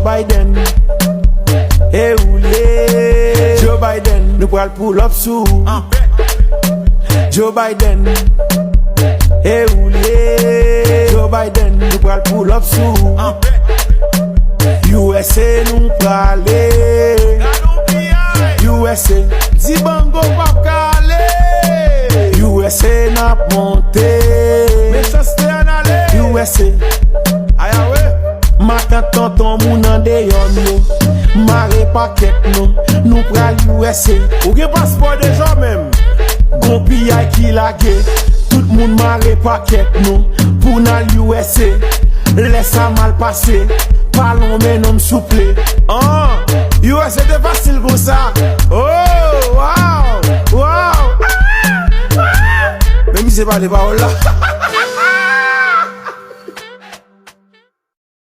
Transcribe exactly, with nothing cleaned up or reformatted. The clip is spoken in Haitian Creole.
Biden, e ou l ye? Joe Biden, nou pral pull up sou ou. Joe Biden, e ou l ye? Joe Biden, nou pral pull up sou ou. U S A nou prale. U S A, Dibango p ap ka ale. U S A n ap monte. Mechanste an ale. U S A. Ayawe. Matant, tonton, moun andeyò m yo, mare pakèt nou, nou pral U S A. Ou gen paspò deja menm? Gon piyay ki lage, tout moun mare pakèt nou, pou n al U S A. Lè sa mal pase, pa lonmen non m souple. An, U S A te fasil konsa. Oh, wow, wow. Ah, ah. Men misye pale pawòl la.